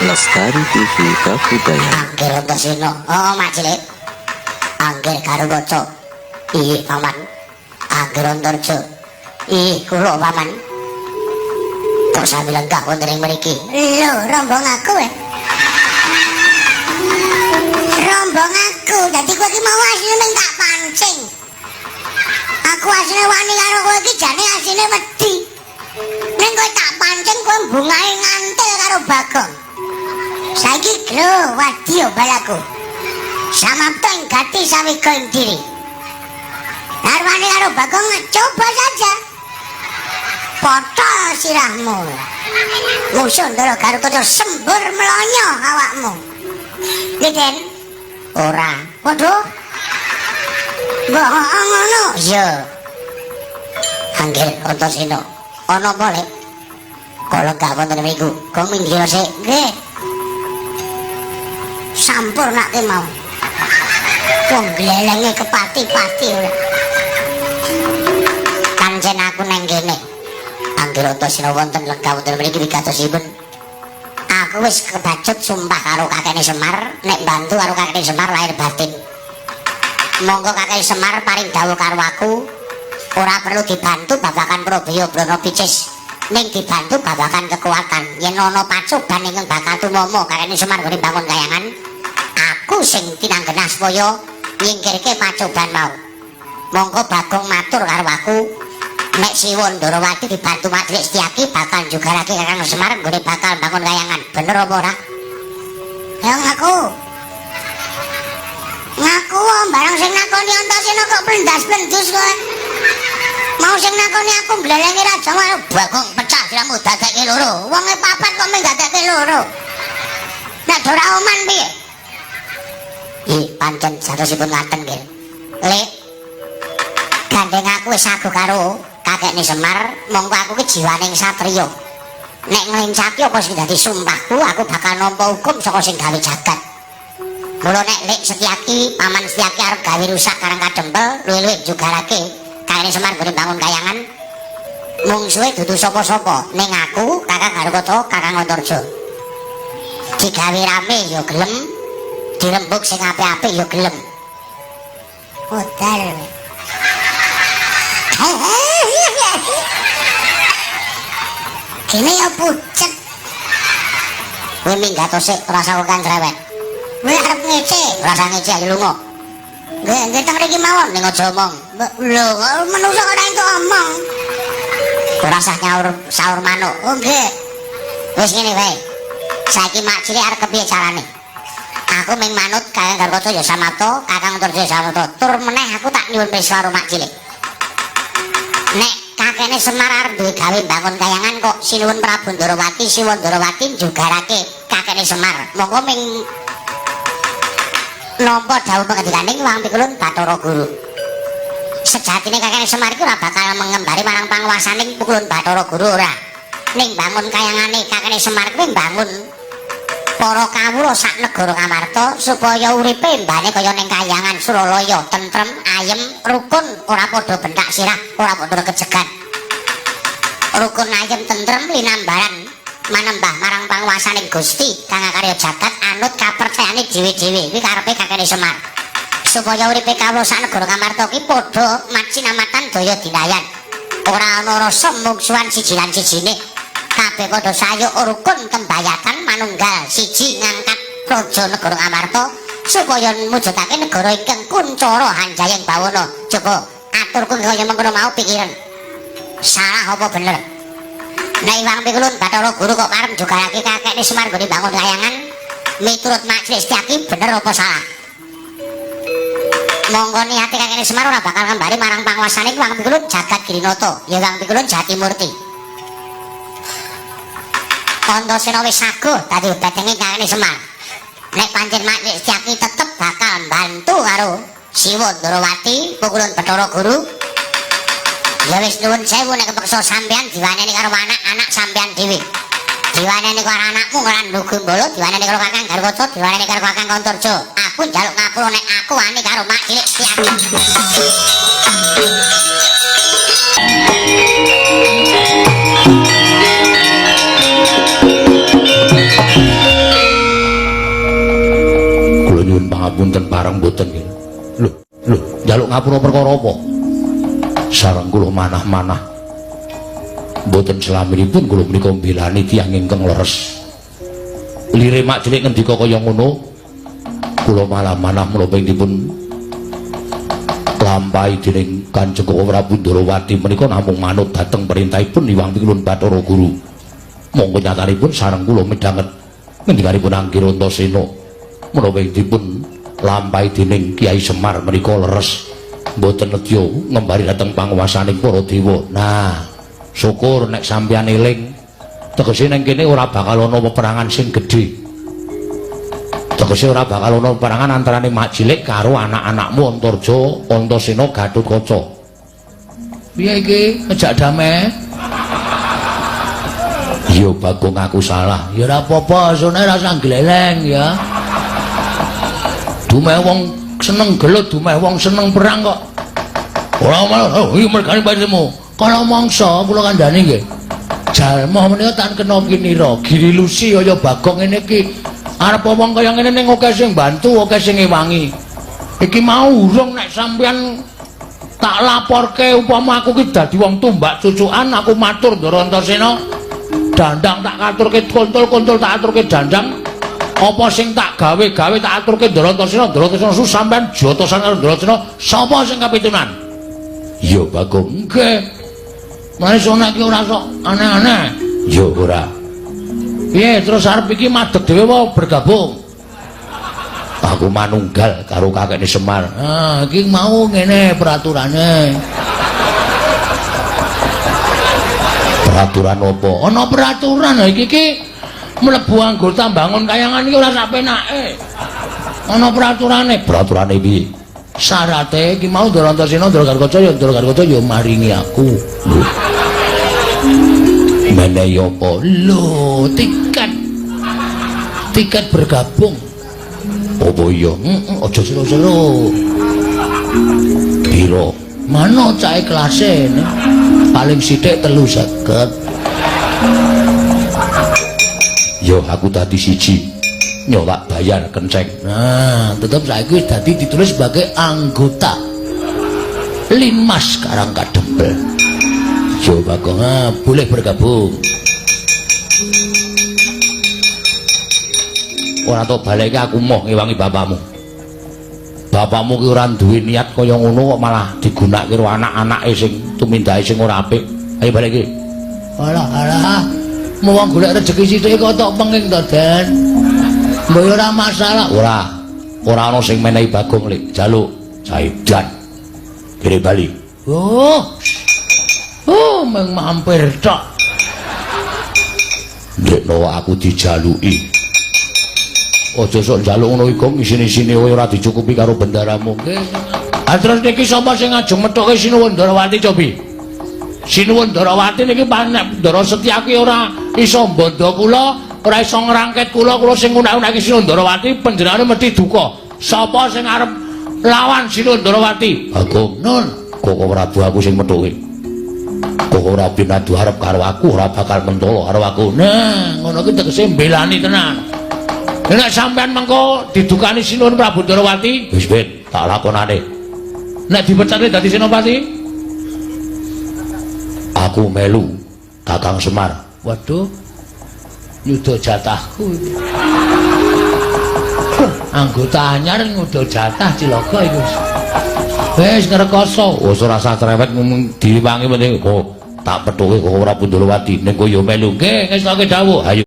Lestari TV Kabudayan. Anggir Antasena. Oh, Mak Cilik. Anggir Garukaca. Ih, Paman. Anggir Antarja. Ih, kula Paman. Kok sami lenggah wonten ing mriki? Lho, rombong aku eh. Rombong aku. Dadi kowe iki mau asline mung tak pancing. Aku asline wani karo kowe iki jane asline wedi. Ning kowe tak pancing kowe bungahe ngantil karo Bagong. Saiki gro wadya balaku. Samapta ing gati sawega ing diri. Arwane karo Bagong coba saja. Potol sirahmu. Musuh Ndara Garukaca sembur mlonyo awakmu. Niten? Ora. Waduh. Mbok ngono. Iya. Anggir Antasena. Ana apa, Lek? Kok lenggah wonten mriku? Kok minggir sik? Nggih. Sampur nak ki mau. Wong glelenge kepati-pati ora. Kancen aku nang kene. Anggir Antasena wonten lenggah wonten mriki wigatosipun. Aku wis kebacut sumpah karo kakekne Semar, nek bantu karo kakekne Semar lahir batin. Monggo kakek Semar paring dawuh karo aku, ora perlu dibantu babagan Probaya Brana Picis, ning dibantu babagan kekuatan. Yen ana pacoban ingkang bakal tumama kakekne Semar nggone bangun kayangan, aku sing tinanggenah supaya nyingkirke pacoban mau. Monggo Bagong matur karo aku, nek Siwa Ndarawati dibantu Mak Cilik Setyaki bakal njugarake Kakang Semar nggone bakal bangun kayangan. Bener apa ora? Ya ngaku. Ngaku barang sing nakoni Antasena kok plendas-plendus kowe. Mau sing nakoni aku mblelengi raja mau Bagong pecah siramu dadekke loro. Wonge papat kok mung dadekke loro. Nek ora oman piye? Ih, pancen satosipun ngaten nggih. Lek gandeng aku wis sagu karo kakekne Semar, mongko aku ki jiwaning satriya. Nek nglencaki apa sing dadi sumpahku, aku bakal nampa hukum saka sing gawe jagat. Mula nek Lek Setyaki, Paman Setyaki arep gawe rusak Karang Kadempel, luwih-luwih jugarake kakekne Semar nggone bangun kayangan. Mungsuhe dudu sapa-sapa, ning aku, Kakang Garukaca, Kakang Antarja. Digawe rame ya gelem, dirembug sing apik-apik ya gelem. Modal. Kene ya pucet. Kowe minggat sik, ora usah kan cerewet. Kowe arep ngece, ora usah ngece ayo lunga. Nggih, nggih teng mriki mawon ning aja omong. Lho, menungso ora entuk omong. Ora usah nyaur saur manuk. Oh nggih. Wis ngene wae. Saiki Mak Cilik arep kepiye carane? Aku ming manut Kakang Garukaca ya samapta, Kakang Antarja ya samapta. Tur meneh aku tak nyuwun pirsa karo Mak Cilik. Nek kakekne Semar arep duwe gawe bangun kayangan kok Sinuwun Prabu Ndarawati, Siwa Ndarawati njugarake kakekne Semar. Monggo ming nampa dawuh pangendikaning Wang Pikulun Bathara Guru. Sejatine kakekne Semar iku ora bakal mengembari marang panguwasaning Pukulun Bathara Guru ora. Ning bangun kayangane kakekne Semar kuwi mbangun para kawula sak negara Ngamarta supaya uripe mbane kaya ning kayangan Suralaya, tentrem, ayem, rukun, ora padha bentak sirah, ora padha kejegan. Rukun, ayem, tentrem, linambaran manembah marang panguwasaning Gusti kang akarya jagat anut kapercayane dhewe-dhewe. Kuwi karepe kakekne Semar. Supaya uripe kawula sak negara Ngamarta ki padha macinamatan daya dinayan. Ora ana rasa mungsuhan siji lan sijine. Kabeh padha sayuk rukun tembayatan manunggal siji ngangkat praja negara Ngamarta supaya mujudake negara ingkang kuncara hanjayeng bawana. Coba aturku kaya mengkono mau pikiran. Salah apa bener? Nek Iwang Pikulun Bathara Guru kok pareng jugarake kakekne Semar nggone bangun kayangan miturut Mak Cilik Setyaki bener apa salah? Monggo niate kakekne Semar ora bakal ngembari marang panguwasane Iwang Pikulun Jagat Girinata, ya Iwang Pikulun Jatimurti. Antasena wis saguh dadi bedenge kakekne Semar. Nek pancen Mak Cilik Setyaki tetep bakal mbantu karo Siwa Ndarawati Pukulun Bathara Guru, ya wis nuwun sewu nek kepeksa sampean diwaneni karo anak-anak sampean dhewe. Diwaneni karo anakmu Randhu Gembala, diwaneni karo Kakang Garukaca, diwaneni karo Kakang Antarja. Aku njaluk ngapura nek aku wani karo Mak Cilik Setyaki. Pangapunten pareng mboten nggih. Lho, lho, njaluk ngapura perkara apa? Sareng kula manah-manah. Mboten selaminipun kula menika mbelani tiyang ingkang leres. Lire mak cilik ngendika kaya ngono, kula malah manah menapa ing dipun lampahi dening Kanjeng Koko Prabu Ndorowati menika namung manut dhateng perintahipun Hyang Pikulun Bathara Guru. Monggo nyatanipun sareng kula midhanget ngendikanipun Angger Antasena menapa ing dipun lampahi dening Kyai Semar menika leres mboten nedya ngembari dhateng panguwasaning para dewa. Nah, syukur nek sampeyan eling. Tegese ning kene ora bakal ana peperangan sing gedhe. Tegese ora bakal ana peperangan antarane Mak Cilik karo anak-anakmu Antarja, Antasena, Gatotkaca. Piye iki? Ngejak damai? Iya Bagong aku salah. Ya ora apa-apa, sone ora usah gleleng ya. Dumeh wong seneng gelut, dumeh wong seneng perang kok. Ora malah, oh, iki mergane patimu. Kala mangsa kula kandhani nggih. Jalma menika tan kena kinira, giri lusi kaya Bagong ngene iki. Arep wong kaya ngene ning akeh sing bantu, akeh sing ngewangi. Iki mau urung nek sampeyan tak laporke upama aku ki dadi wong tumbak cucukan, aku matur Ndara Antasena. Dandang tak katurke kontol-kontol tak aturke dandang. Apa sing tak gawe-gawe tak aturke Ndara Antasena, Ndara Antasena su sampeyan jotosan karo Ndara Antasena, sapa sing kapitunan? Iya Bagong. Nggih. Mane sone iki ora sok aneh-aneh. Ya ora. Piye terus arep iki madeg dhewe apa bergabung? Aku manunggal karo kakekne Semar. Ah, iki mau ngene peraturane. Peraturan apa? Ana peraturan ha iki iki mlebu anggota bangun kayangan iki ora sak penake. Ana peraturane. Peraturane piye? Syarate iki mau Ndara Antasena, Ndara Gatotkaca ya Ndara Gatotkaca ya maringi aku. Lho. Menehi apa? Lho, tiket. Tiket bergabung. Apa iya? Heeh, aja selo-selo. Piro? Mano cah kelase paling sithik 350. Yo aku dadi siji. Nyolak bayar kenceng. Nah, tetep saiki wis dadi ditulis sebagai anggota Linmas Karang Kadempel. Yo Bagong, ah, boleh bergabung. Ora tok baleke aku moh ngewangi bapakmu. Bapakmu ki ora duwe niat kaya ngono kok malah digunakake karo anak-anake sing tumindake sing ora apik. Ayo balik iki. Alah alah. Mau wong golek rejeki sithik kok tok penging to, Den. Mbok ora masalah. Ora. Ora ana sing menehi Bagong lek jaluk Saidan. Kire bali. Oh. Oh, mung mampir tok. Ndekno aku dijaluki. Aja sok njaluk ngono iku ngisin-isine kowe ora dicukupi karo bendaramu. Nggih. Ah terus niki sapa sing ngajeng methuke Sinuwun Ndarawati cobi? Sinuwun Ndarawati niki panek Ndara Setyaki ora iso mbandha kula, ora iso ngrangket kula, kula sing ngunak-unake Sinuwun Ndarawati panjenengane mesti duka. Sapa sing arep lawan Sinuwun Ndarawati? Bagong. Nun, Koko Prabu aku sing methuke. Koko Prabu nadu arep karo aku ora bakal mentolo karo aku. Nah, ngono ki tegese mbelani tenan. Nek sampean mengko didukani Sinuwun Prabu Ndarawati, wis ben tak lakonane. Nek dipecate dadi senopati, aku melu Kakang Semar. Waduh. Nyuda jatahku. Anggota anyar nyuda jatah cilaka iku. Wis ngrekoso. Wis ora usah cerewet ngomong diwangi penting kok tak pethuke Koko Prabu Ndarawati ning kowe ya melu. Nggih, ngestoke dawuh. Ayo.